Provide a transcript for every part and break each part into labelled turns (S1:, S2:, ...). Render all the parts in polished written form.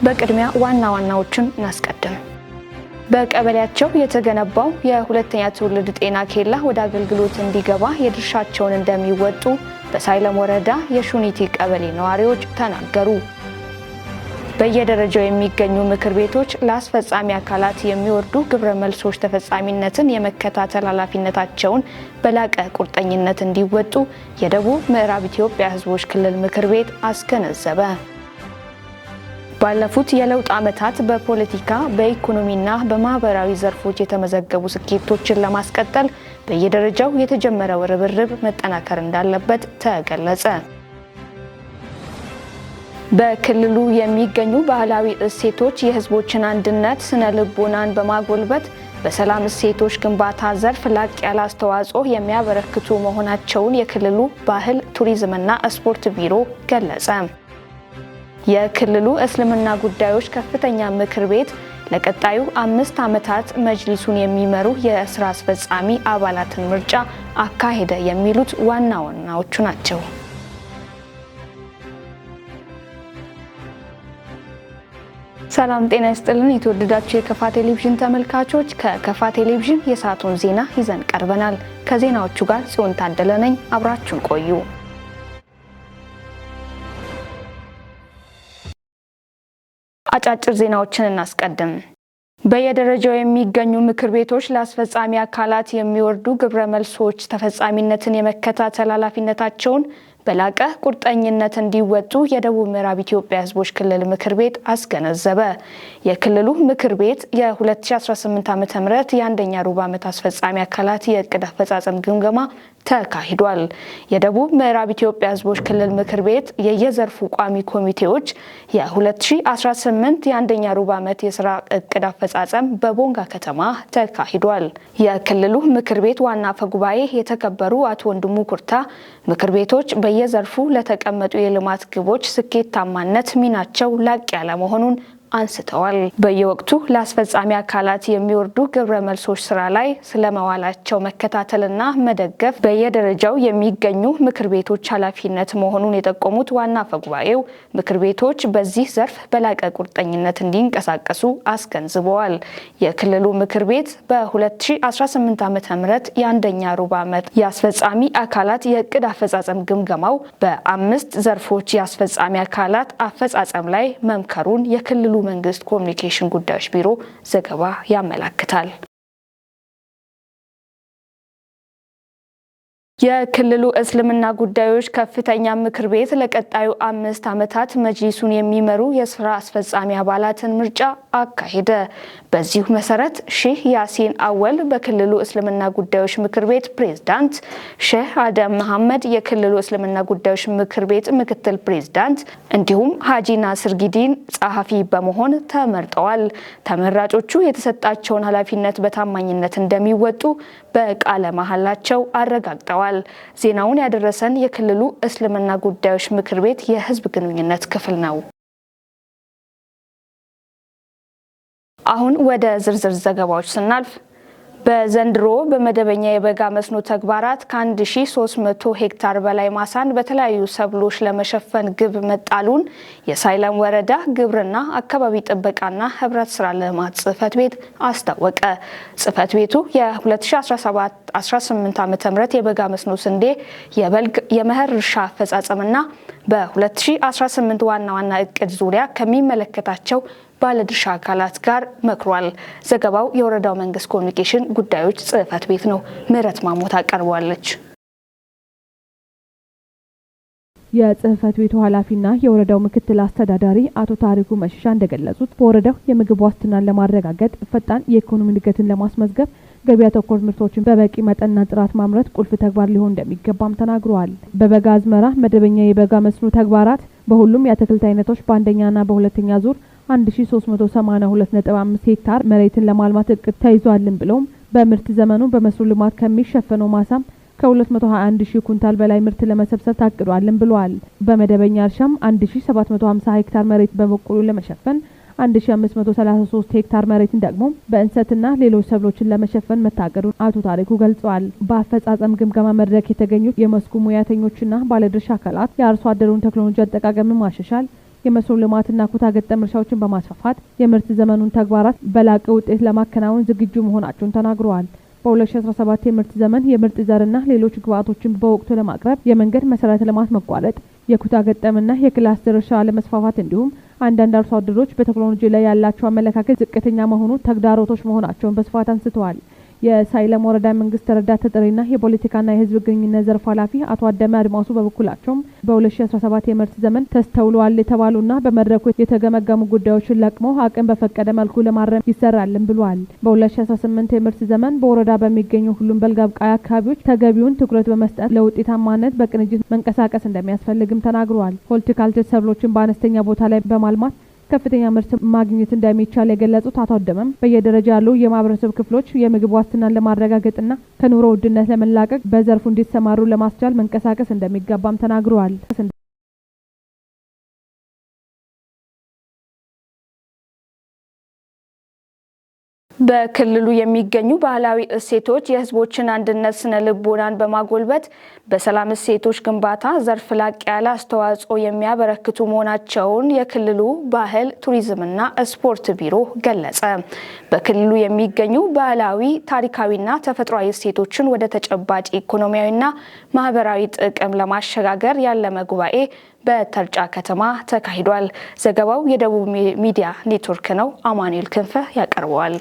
S1: በቅድሚያ ዋና ዋናዎቹን እናስቀድም። በቀበሌያቸው የተገነባው የሁለተኛ ትውልድ ጤና ኬላ ወደ አገልግሎት እንዲገባ የድርሻቸውን እንደሚወጡ በሳይለም ወረዳ የሹኒቲ ቀበሌ ነዋሪዎች ተናገሩ። በየደረጃው የሚገኙ ምክር ቤቶች ለአስፈጻሚ አካላት የሚወርዱ ግብረ መልሶች ተፈጻሚነትን የመከታተል ኃላፊነታቸውን በላቀ ቁርጠኝነት እንዲወጡ የደቡብ ምዕራብ ኢትዮጵያ ሕዝቦች ክልል ምክር ቤት አስገነዘበ። ባለፉት የለውጥ ዓመታት በፖለቲካ፣ በኢኮኖሚና በማህበራዊ ዘርፎች የተመዘገቡ ስኬቶችን ለማስቀጠል በየደረጃው የተጀመረው ርብርብ መጠናከር እንዳለበት ተገለጸ። በክልሉ የሚገኙ ባህላዊ እሴቶች የህዝቦችን አንድነት፣ ስነ ልቦናን በማጎልበት በሰላም እሴቶች ግንባታ ዘርፍ ላቅ ያለ አስተዋጽኦ የሚያበረክቱ መሆናቸውን የክልሉ ባህል ቱሪዝምና ስፖርት ቢሮ ገለጸ። የክልሉ እስልምና ጉዳዮች ከፍተኛ ምክር ቤት ለቀጣዩ 5 ዓመታት መጅሊሱን የሚመሩ የስራ አስፈጻሚ አባላትን ምርጫ አካሄደ። የሚሉት ዋና ዋናዎቹ ናቸው። ሰላም ጤና ይስጥልን። የተወደዳችሁ የከፋ ቴሌቪዥን ተመልካቾች፣ ከከፋ ቴሌቪዥን የሰዓቱን ዜና ይዘን ቀርበናል። ከዜናዎቹ ጋር ጽዮን ታደለ ነኝ። አብራችሁን ቆዩ። አጫጭር ዜናዎችን እናስቀድም። በየደረጃው የሚገኙ ምክር ቤቶች ለአስፈጻሚ አካላት የሚወርዱ ግብረ መልሶች ተፈጻሚነትን የመከታተል ኃላፊነታቸውን በላቀ ቁርጠኝነት እንዲወጡ የደቡብ ምዕራብ ኢትዮጵያ ሕዝቦች ክልል ምክር ቤት አስገነዘበ። የክልሉ ምክር ቤት የ2018 ዓ.ም የአንደኛ ሩብ ዓመት አስፈጻሚ አካላት የእቅድ አፈጻጸም ግምገማ ተካሂዷል። የደቡብ ምዕራብ ኢትዮጵያ ሕዝቦች ክልል ምክር ቤት የየዘርፉ ቋሚ ኮሚቴዎች የ2018 የአንደኛ ሩብ ዓመት የስራ እቅድ አፈጻጸም በቦንጋ ከተማ ተካሂዷል። የክልሉ ምክር ቤት ዋና አፈ ጉባኤ የተከበሩ አቶ ወንድሙ ኩርታ ምክር ቤቶች በየዘርፉ ለተቀመጡ የልማት ግቦች ስኬታማነት ሚናቸው ላቅ ያለ መሆኑን አንስተዋል። በየወቅቱ ለአስፈጻሚ አካላት የሚወርዱ ግብረ መልሶች ስራ ላይ ስለመዋላቸው መከታተልና መደገፍ በየደረጃው የሚገኙ ምክር ቤቶች ኃላፊነት መሆኑን የጠቆሙት ዋና አፈጉባኤው ምክር ቤቶች በዚህ ዘርፍ በላቀ ቁርጠኝነት እንዲንቀሳቀሱ አስገንዝበዋል። የክልሉ ምክር ቤት በ2018 ዓ.ም የአንደኛ ሩብ ዓመት የአስፈጻሚ አካላት የእቅድ አፈጻጸም ግምገማው በ5 ዘርፎች የአስፈጻሚ አካላት አፈጻጸም ላይ መምከሩን የክልሉ መንግስት ኮሚኒኬሽን ጉዳዮች ቢሮ ዘገባ ያመላክታል። የክልሉ እስልምና ጉዳዮች ከፍተኛ ምክር ቤት ለቀጣዩ 5 ዓመታት መጅሊሱን የሚመሩ የስራ አስፈጻሚ አባላትን ምርጫ አካሄደ። በዚሁ መሰረት ሼህ ያሲን አወል በክልሉ እስልምና ጉዳዮች ምክር ቤት ፕሬዝዳንት፣ ሼህ አደም መሐመድ የክልሉ እስልምና ጉዳዮች ምክር ቤት ምክትል ፕሬዝዳንት እንዲሁም ሀጂ ናስር ጊዲን ጸሐፊ በመሆን ተመርጠዋል። ተመራጮቹ የተሰጣቸውን ኃላፊነት በታማኝነት እንደሚወጡ በቃለ መሐላቸው አረጋግጠዋል። ዜናውን ያደረሰን የክልሉ እስልምና ጉዳዮች ምክር ቤት የሕዝብ ግንኙነት ክፍል ነው። አሁን ወደ ዝርዝር ዘገባዎች ስናልፍ፣ በዘንድሮ በመደበኛ የበጋ መስኖ ተግባራት ከ1300 ሄክታር በላይ ማሳን በተለያዩ ሰብሎች ለመሸፈን ግብ መጣሉን የሳይለም ወረዳ ግብርና አካባቢ ጥበቃና ህብረት ስራ ልማት ጽሕፈት ቤት አስታወቀ። ጽሕፈት ቤቱ የ2017-18 ዓ.ም የበጋ መስኖ ስንዴ የበልግ የመኸር እርሻ አፈጻጸምና በ2018 ዋና ዋና እቅድ ዙሪያ ከሚመለከታቸው ባለድርሻ አካላት ጋር መክሯል። ዘገባው የወረዳው መንግስት ኮሚኒኬሽን ጉዳዮች ጽሕፈት ቤት ነው። ምህረት ማሞት አቀርበዋለች።
S2: የጽህፈት ቤቱ ኃላፊና የወረዳው ምክትል አስተዳዳሪ አቶ ታሪኩ መሸሻ እንደገለጹት፣ በወረዳው የምግብ ዋስትናን ለማረጋገጥ፣ ፈጣን የኢኮኖሚ እድገትን ለማስመዝገብ ገበያ ተኮር ምርቶችን በበቂ መጠንና ጥራት ማምረት ቁልፍ ተግባር ሊሆን እንደሚገባም ተናግረዋል። በበጋ አዝመራ መደበኛ የበጋ መስኖ ተግባራት በሁሉም የአትክልት አይነቶች በአንደኛና በሁለተኛ ዙር 1382.5 ሄክታር መሬትን ለማልማት እቅድ ተይዟልን ብለውም፣ በምርት ዘመኑ በመስኖ ልማት ከሚሸፈነው ማሳም ከ221 ሺህ ኩንታል በላይ ምርት ለመሰብሰብ ታቅዷልን ብለዋል። በመደበኛ እርሻም 1750 ሄክታር መሬት በበቆሎ ለመሸፈን፣ 1533 ሄክታር መሬትን ደግሞ በእንሰትና ሌሎች ሰብሎችን ለመሸፈን መታቀዱን አቶ ታሪኩ ገልጸዋል። በአፈጻጸም ግምገማ መድረክ የተገኙት የመስኩ ሙያተኞችና ባለድርሻ አካላት የአርሶ አደሩን ቴክኖሎጂ አጠቃቀምን ማሻሻል፣ የመስኖ ልማትና ኩታ ገጠም እርሻዎችን በማስፋፋት የምርት ዘመኑን ተግባራት በላቀ ውጤት ለማከናወን ዝግጁ መሆናቸውን ተናግረዋል። በ2017 የምርት ዘመን የምርጥ ዘርና ሌሎች ግብዓቶችን በወቅቱ ለማቅረብ የመንገድ መሰረተ ልማት መቋረጥ፣ የኩታ ገጠምና የክላስተር እርሻ አለመስፋፋት እንዲሁም አንዳንድ አርሶ አደሮች በቴክኖሎጂ ላይ ያላቸው አመለካከት ዝቅተኛ መሆኑ ተግዳሮቶች መሆናቸውን በስፋት አንስተዋል። የሳይለም ወረዳ መንግስት ረዳት ተጠሪና የፖለቲካና የሕዝብ ግንኙነት ዘርፍ ኃላፊ አቶ አደመ አድማሱ በበኩላቸውም በ2017 የምርት ዘመን ተስተውለዋል የተባሉና በመድረኩ የተገመገሙ ጉዳዮችን ለቅመው አቅም በፈቀደ መልኩ ለማረም ይሰራልን ብለዋል። በ2018 የምርት ዘመን በወረዳ በሚገኙ ሁሉም በልግ አብቃይ አካባቢዎች ተገቢውን ትኩረት በመስጠት ለውጤታማነት በቅንጅት መንቀሳቀስ እንደሚያስፈልግም ተናግረዋል። ሆርቲካልቸር ሰብሎችን በአነስተኛ ቦታ ላይ በማልማት ከፍተኛ ምርት ማግኘት እንደሚቻል የገለጹት አቶ አደመም በየደረጃ ያሉ የማህበረሰብ ክፍሎች የምግብ ዋስትናን ለማረጋገጥና ከኑሮ ውድነት ለመላቀቅ በዘርፉ እንዲሰማሩ ለማስቻል መንቀሳቀስ እንደሚገባም ተናግረዋል።
S1: በክልሉ የሚገኙ ባህላዊ እሴቶች የሕዝቦችን አንድነት ስነ ልቦናን በማጎልበት በሰላም እሴቶች ግንባታ ዘርፍ ላቅ ያለ አስተዋጽኦ የሚያበረክቱ መሆናቸውን የክልሉ ባህል ቱሪዝምና ስፖርት ቢሮ ገለጸ። በክልሉ የሚገኙ ባህላዊ፣ ታሪካዊና ተፈጥሯዊ እሴቶችን ወደ ተጨባጭ ኢኮኖሚያዊና ማህበራዊ ጥቅም ለማሸጋገር ያለመ ጉባኤ በተርጫ ከተማ ተካሂዷል። ዘገባው የደቡብ ሚዲያ ኔትወርክ ነው። አማኑኤል ክንፈ ያቀርበዋል።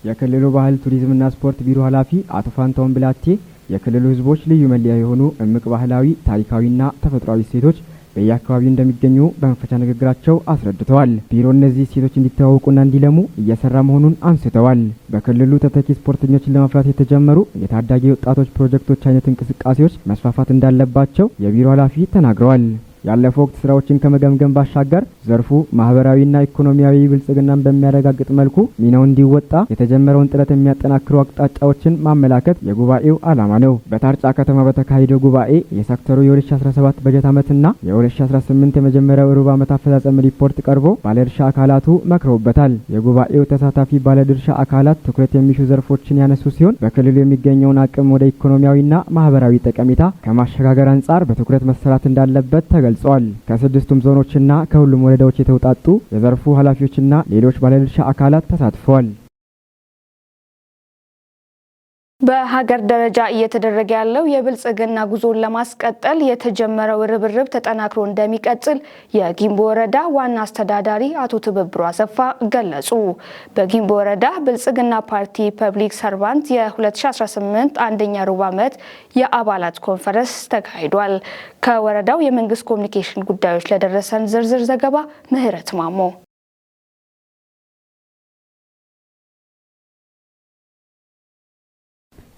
S3: የክልሉ ባህል ቱሪዝምና ስፖርት ቢሮ ኃላፊ አቶ ፋንታውን ብላቴ የክልሉ ሕዝቦች ልዩ መለያ የሆኑ እምቅ ባህላዊ፣ ታሪካዊና ተፈጥሯዊ እሴቶች በየአካባቢው እንደሚገኙ በመክፈቻ ንግግራቸው አስረድተዋል። ቢሮ እነዚህ እሴቶች እንዲተዋወቁና እንዲለሙ እየሰራ መሆኑን አንስተዋል። በክልሉ ተተኪ ስፖርተኞችን ለማፍራት የተጀመሩ የታዳጊ ወጣቶች ፕሮጀክቶች አይነት እንቅስቃሴዎች መስፋፋት እንዳለባቸው የቢሮ ኃላፊ ተናግረዋል። ያለፈው ወቅት ስራዎችን ከመገምገም ባሻገር ዘርፉ ማህበራዊና ኢኮኖሚያዊ ብልጽግናን በሚያረጋግጥ መልኩ ሚናው እንዲወጣ የተጀመረውን ጥረት የሚያጠናክሩ አቅጣጫዎችን ማመላከት የጉባኤው ዓላማ ነው። በታርጫ ከተማ በተካሄደው ጉባኤ የሴክተሩ የ2017 በጀት ዓመትና የ2018 የመጀመሪያው ሩብ ዓመት አፈጻጸም ሪፖርት ቀርቦ ባለድርሻ አካላቱ መክረውበታል። የጉባኤው ተሳታፊ ባለድርሻ አካላት ትኩረት የሚሹ ዘርፎችን ያነሱ ሲሆን በክልሉ የሚገኘውን አቅም ወደ ኢኮኖሚያዊና ማህበራዊ ጠቀሜታ ከማሸጋገር አንጻር በትኩረት መሰራት እንዳለበት ተገልጿል። ከስድስቱም ዞኖችና ከሁሉም ወረዳዎች የተውጣጡ የዘርፉ ኃላፊዎችና ሌሎች ባለድርሻ አካላት ተሳትፈዋል።
S1: በሀገር ደረጃ እየተደረገ ያለው የብልጽግና ጉዞን ለማስቀጠል የተጀመረው ርብርብ ተጠናክሮ እንደሚቀጥል የጊምቦ ወረዳ ዋና አስተዳዳሪ አቶ ትብብሩ አሰፋ ገለጹ። በጊምቦ ወረዳ ብልጽግና ፓርቲ ፐብሊክ ሰርቫንት የ2018 አንደኛ ሩብ ዓመት የአባላት ኮንፈረንስ ተካሂዷል። ከወረዳው የመንግስት ኮሚኒኬሽን ጉዳዮች ለደረሰን ዝርዝር ዘገባ ምህረት ማሞ።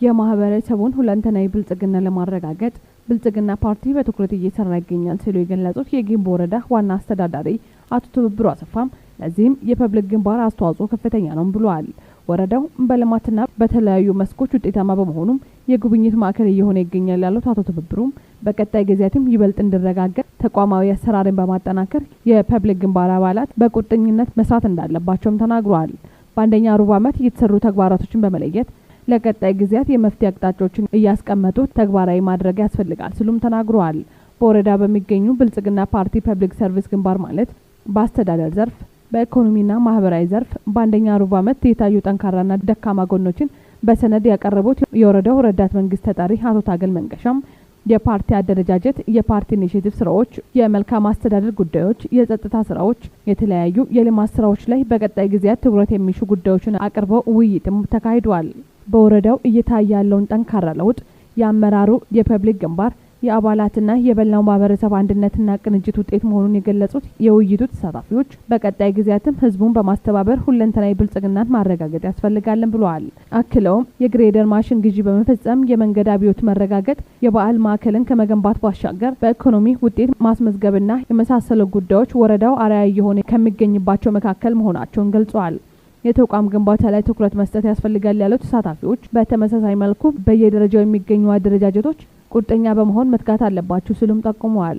S2: የማህበረሰቡን ሁለንተናዊ ብልጽግና ለማረጋገጥ ብልጽግና ፓርቲ በትኩረት እየሰራ ይገኛል ሲሉ የገለጹት የጊምቦ ወረዳ ዋና አስተዳዳሪ አቶ ትብብሩ አሰፋም ለዚህም የፐብሊክ ግንባር አስተዋጽኦ ከፍተኛ ነው ብለዋል። ወረዳው በልማትና በተለያዩ መስኮች ውጤታማ በመሆኑም የጉብኝት ማዕከል እየሆነ ይገኛል ያሉት አቶ ትብብሩም በቀጣይ ጊዜያትም ይበልጥ እንዲረጋገጥ ተቋማዊ አሰራርን በማጠናከር የፐብሊክ ግንባር አባላት በቁርጠኝነት መስራት እንዳለባቸውም ተናግረዋል። በአንደኛ ሩብ ዓመት የተሰሩ ተግባራቶችን በመለየት ለቀጣይ ጊዜያት የመፍትሄ አቅጣጫዎችን እያስቀመጡ ተግባራዊ ማድረግ ያስፈልጋል ሲሉም ተናግረዋል። በወረዳ በሚገኙ ብልጽግና ፓርቲ ፐብሊክ ሰርቪስ ግንባር ማለት በአስተዳደር ዘርፍ፣ በኢኮኖሚና ማህበራዊ ዘርፍ በአንደኛ ሩብ ዓመት የታዩ ጠንካራና ደካማ ጎኖችን በሰነድ ያቀረቡት የወረዳው ረዳት መንግስት ተጠሪ አቶ ታገል መንገሻም የፓርቲ አደረጃጀት፣ የፓርቲ ኢኒሼቲቭ ስራዎች፣ የመልካም አስተዳደር ጉዳዮች፣ የጸጥታ ስራዎች፣ የተለያዩ የልማት ስራዎች ላይ በቀጣይ ጊዜያት ትኩረት የሚሹ ጉዳዮችን አቅርበው ውይይትም ተካሂዷል። በወረዳው እየታየ ያለውን ጠንካራ ለውጥ የአመራሩ፣ የፐብሊክ ግንባር የአባላትና የበላው ማህበረሰብ አንድነትና ቅንጅት ውጤት መሆኑን የገለጹት የውይይቱ ተሳታፊዎች በቀጣይ ጊዜያትም ህዝቡን በማስተባበር ሁለንተናዊ ብልጽግናን ማረጋገጥ ያስፈልጋልን ብለዋል። አክለውም የግሬደር ማሽን ግዢ በመፈጸም የመንገድ አብዮት መረጋገጥ፣ የበዓል ማዕከልን ከመገንባት ባሻገር በኢኮኖሚ ውጤት ማስመዝገብና የመሳሰሉ ጉዳዮች ወረዳው አርአያ እየሆነ ከሚገኝባቸው መካከል መሆናቸውን ገልጸዋል። የተቋም ግንባታ ላይ ትኩረት መስጠት ያስፈልጋል ያሉት ተሳታፊዎች በተመሳሳይ መልኩ በየደረጃው የሚገኙ አደረጃጀቶች ቁርጠኛ በመሆን መትጋት አለባቸው ሲሉም ጠቁመዋል።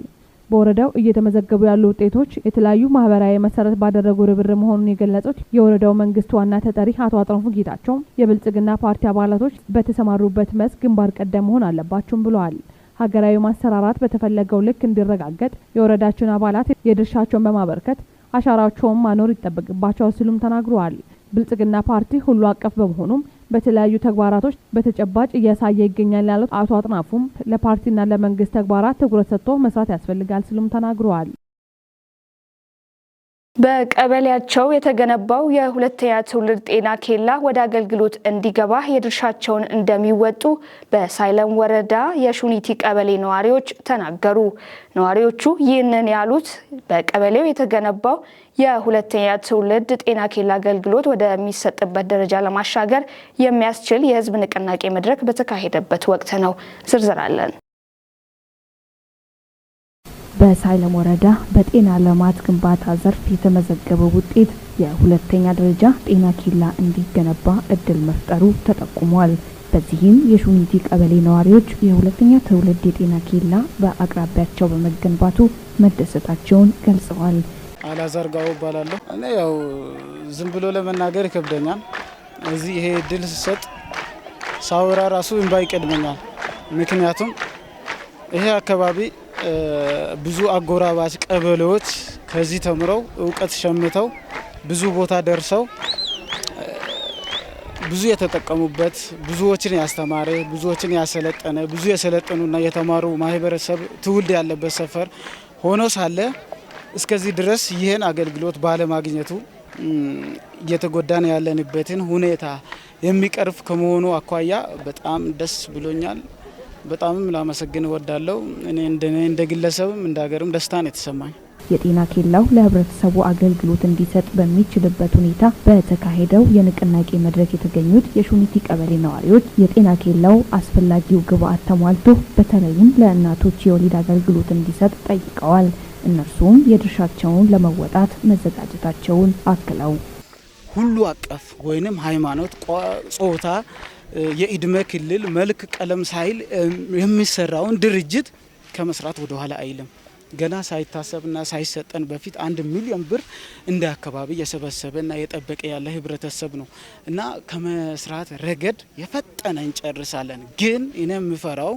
S2: በወረዳው እየተመዘገቡ ያሉ ውጤቶች የተለያዩ ማህበራዊ መሰረት ባደረጉ ርብርብ መሆኑን የገለጹት የወረዳው መንግስት ዋና ተጠሪ አቶ አጥናፉ ጌታቸው የብልጽግና ፓርቲ አባላቶች በተሰማሩበት መስክ ግንባር ቀደም መሆን አለባቸውም ብለዋል። ሀገራዊ ማሰራራት በተፈለገው ልክ እንዲረጋገጥ የወረዳችን አባላት የድርሻቸውን በማበርከት አሻራቸውን ማኖር ይጠበቅባቸዋል ሲሉም ተናግረዋል። ብልጽግና ፓርቲ ሁሉ አቀፍ በመሆኑም በተለያዩ ተግባራቶች በተጨባጭ እያሳየ ይገኛል ያሉት አቶ አጥናፉም ለፓርቲና ለመንግስት ተግባራት ትኩረት ሰጥቶ መስራት ያስፈልጋል ሲሉም ተናግረዋል።
S1: በቀበሌያቸው የተገነባው የሁለተኛ ትውልድ ጤና ኬላ ወደ አገልግሎት እንዲገባ የድርሻቸውን እንደሚወጡ በሳይለም ወረዳ የሹኒቲ ቀበሌ ነዋሪዎች ተናገሩ። ነዋሪዎቹ ይህንን ያሉት በቀበሌው የተገነባው የሁለተኛ ትውልድ ጤና ኬላ አገልግሎት ወደሚሰጥበት ደረጃ ለማሻገር የሚያስችል የህዝብ ንቅናቄ መድረክ በተካሄደበት ወቅት ነው። ዝርዝር አለን።
S4: በሳይለም ወረዳ በጤና ልማት ግንባታ ዘርፍ የተመዘገበው ውጤት የሁለተኛ ደረጃ ጤና ኬላ እንዲገነባ እድል መፍጠሩ ተጠቁሟል። በዚህም የሹኒቲ ቀበሌ ነዋሪዎች የሁለተኛ ትውልድ የጤና ኬላ በአቅራቢያቸው በመገንባቱ መደሰታቸውን ገልጸዋል።
S5: አላዛር ጋው እባላለሁ። እኔ ያው ዝም ብሎ ለመናገር ይከብደኛል። እዚህ ይሄ እድል ስሰጥ ሳወራ ራሱ እንባ ይቀድመኛል። ምክንያቱም ይሄ አካባቢ ብዙ አጎራባች ቀበሌዎች ከዚህ ተምረው እውቀት ሸምተው ብዙ ቦታ ደርሰው ብዙ የተጠቀሙበት፣ ብዙዎችን ያስተማረ፣ ብዙዎችን ያሰለጠነ፣ ብዙ የሰለጠኑና የተማሩ ማህበረሰብ ትውልድ ያለበት ሰፈር ሆኖ ሳለ እስከዚህ ድረስ ይህን አገልግሎት ባለማግኘቱ እየተጎዳን ያለንበትን ሁኔታ የሚቀርፍ ከመሆኑ አኳያ በጣም ደስ ብሎኛል። በጣምም ላመሰግን እወዳለሁ። እኔ እንደ ግለሰብም እንደ ሀገርም ደስታ ነው የተሰማኝ።
S4: የጤና ኬላው ለህብረተሰቡ አገልግሎት እንዲሰጥ በሚችልበት ሁኔታ በተካሄደው የንቅናቄ መድረክ የተገኙት የሹኒቲ ቀበሌ ነዋሪዎች የጤና ኬላው አስፈላጊው ግብዓት ተሟልቶ በተለይም ለእናቶች የወሊድ አገልግሎት እንዲሰጥ ጠይቀዋል። እነርሱም የድርሻቸውን ለመወጣት መዘጋጀታቸውን አክለው
S5: ሁሉ አቀፍ ወይንም ሃይማኖት፣ ጾታ፣ የእድሜ ክልል፣ መልክ፣ ቀለም ሳይል የሚሰራውን ድርጅት ከመስራት ወደ ኋላ አይልም። ገና ሳይታሰብና ሳይሰጠን በፊት 1 ሚሊዮን ብር እንደ አካባቢ የሰበሰበና የጠበቀ ያለ ህብረተሰብ ነው እና ከመስራት ረገድ የፈጠነ እንጨርሳለን። ግን እኔ የምፈራው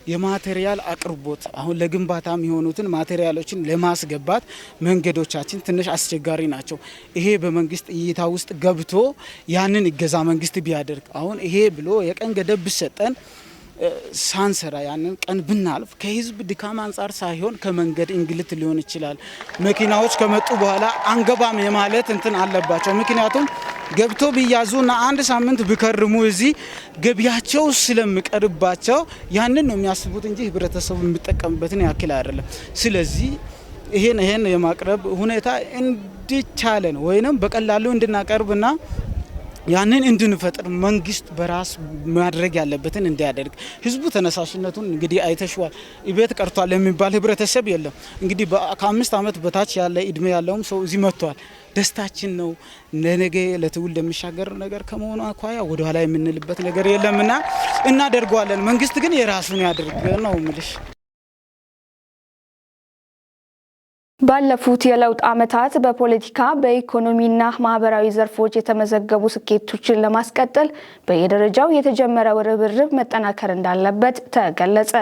S5: የማቴሪያል አቅርቦት፣ አሁን ለግንባታ የሚሆኑትን ማቴሪያሎችን ለማስገባት መንገዶቻችን ትንሽ አስቸጋሪ ናቸው። ይሄ በመንግስት እይታ ውስጥ ገብቶ ያንን እገዛ መንግስት ቢያደርግ፣ አሁን ይሄ ብሎ የቀን ገደብ ቢሰጠን ሳንሰራ ያንን ቀን ብናልፍ ከህዝብ ድካም አንጻር ሳይሆን ከመንገድ እንግልት ሊሆን ይችላል። መኪናዎች ከመጡ በኋላ አንገባም የማለት እንትን አለባቸው። ምክንያቱም ገብቶ ቢያዙና አንድ ሳምንት ቢከርሙ እዚህ ገቢያቸው ስለሚቀርባቸው ያንን ነው የሚያስቡት እንጂ ህብረተሰቡ የሚጠቀምበትን ያክል አይደለም። ስለዚህ ይሄን የማቅረብ ሁኔታ እንዲቻለን ወይንም በቀላሉ እንድናቀርብና ያንን እንድንፈጥር መንግስት በራስ ማድረግ ያለበትን እንዲያደርግ፣ ህዝቡ ተነሳሽነቱን እንግዲህ አይተሽዋል። ቤት ቀርቷል የሚባል ህብረተሰብ የለም። እንግዲህ ከ5 ዓመት በታች ያለ እድሜ ያለውም ሰው እዚህ መጥቷል። ደስታችን ነው። ለነገ ለትውልድ የሚሻገር ነገር ከመሆኑ አኳያ ወደኋላ የምንልበት ነገር የለምና እናደርገዋለን። መንግስት ግን የራሱን ያድርግ ነው ምልሽ።
S1: ባለፉት የለውጥ ዓመታት በፖለቲካ፣ በኢኮኖሚና ማህበራዊ ዘርፎች የተመዘገቡ ስኬቶችን ለማስቀጠል በየደረጃው የተጀመረው ርብርብ መጠናከር እንዳለበት ተገለጸ።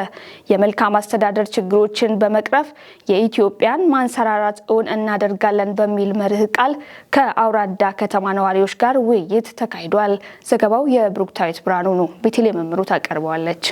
S1: የመልካም አስተዳደር ችግሮችን በመቅረፍ የኢትዮጵያን ማንሰራራት እውን እናደርጋለን በሚል መርህ ቃል ከአውራዳ ከተማ ነዋሪዎች ጋር ውይይት ተካሂዷል። ዘገባው የብሩክታዊት ብርሃኑ ነው። ቤተልሔም መምሩ ታቀርበዋለች።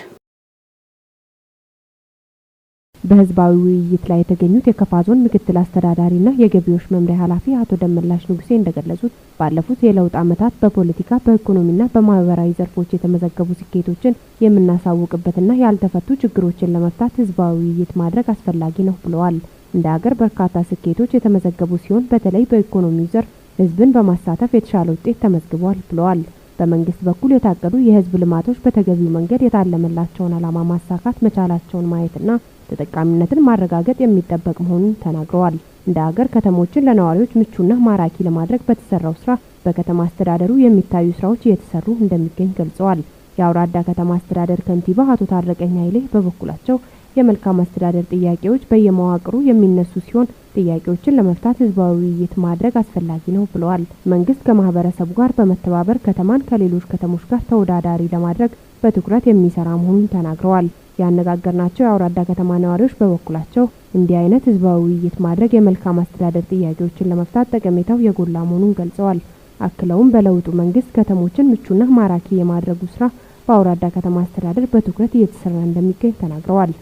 S6: በህዝባዊ ውይይት ላይ የተገኙት የከፋ ዞን ምክትል አስተዳዳሪና የገቢዎች መምሪያ ኃላፊ አቶ ደመላሽ ንጉሴ እንደገለጹት፣ ባለፉት የለውጥ ዓመታት በፖለቲካ፣ በኢኮኖሚና በማህበራዊ ዘርፎች የተመዘገቡ ስኬቶችን የምናሳውቅበትና ያልተፈቱ ችግሮችን ለመፍታት ህዝባዊ ውይይት ማድረግ አስፈላጊ ነው ብለዋል። እንደ ሀገር በርካታ ስኬቶች የተመዘገቡ ሲሆን በተለይ በኢኮኖሚው ዘርፍ ህዝብን በማሳተፍ የተሻለ ውጤት ተመዝግቧል ብለዋል። በመንግስት በኩል የታቀዱ የህዝብ ልማቶች በተገቢው መንገድ የታለመላቸውን ዓላማ ማሳካት መቻላቸውን ማየትና ተጠቃሚነትን ማረጋገጥ የሚጠበቅ መሆኑን ተናግረዋል። እንደ ሀገር ከተሞችን ለነዋሪዎች ምቹና ማራኪ ለማድረግ በተሰራው ስራ በከተማ አስተዳደሩ የሚታዩ ስራዎች እየተሰሩ እንደሚገኝ ገልጸዋል። የአውራዳ ከተማ አስተዳደር ከንቲባ አቶ ታረቀኝ ኃይሌ በበኩላቸው የመልካም አስተዳደር ጥያቄዎች በየመዋቅሩ የሚነሱ ሲሆን ጥያቄዎችን ለመፍታት ህዝባዊ ውይይት ማድረግ አስፈላጊ ነው ብለዋል። መንግስት ከማህበረሰቡ ጋር በመተባበር ከተማን ከሌሎች ከተሞች ጋር ተወዳዳሪ ለማድረግ በትኩረት የሚሰራ መሆኑን ተናግረዋል። ያነጋገርናቸው የአውራዳ ከተማ ነዋሪዎች በበኩላቸው እንዲህ አይነት ህዝባዊ ውይይት ማድረግ የመልካም አስተዳደር ጥያቄዎችን ለመፍታት ጠቀሜታው የጎላ መሆኑን ገልጸዋል። አክለውም በለውጡ መንግስት ከተሞችን ምቹና ማራኪ የማድረጉ ስራ በአውራዳ ከተማ አስተዳደር በትኩረት እየተሰራ እንደሚገኝ ተናግረዋል።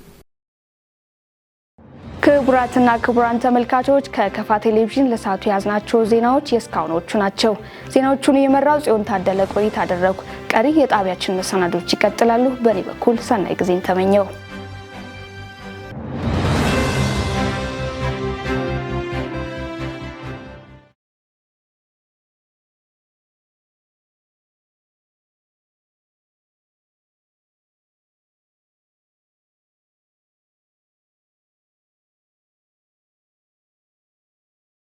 S1: ክቡራትና ክቡራን ተመልካቾች፣ ከከፋ ቴሌቪዥን ለሰዓቱ የያዝናቸው ዜናዎች የእስካሁኖቹ ናቸው። ዜናዎቹን የመራው ጽዮን ታደለ ቆይታ አደረጉ። ቀሪ የጣቢያችን መሰናዶች ይቀጥላሉ። በእኔ በኩል ሰናይ ጊዜን ተመኘው።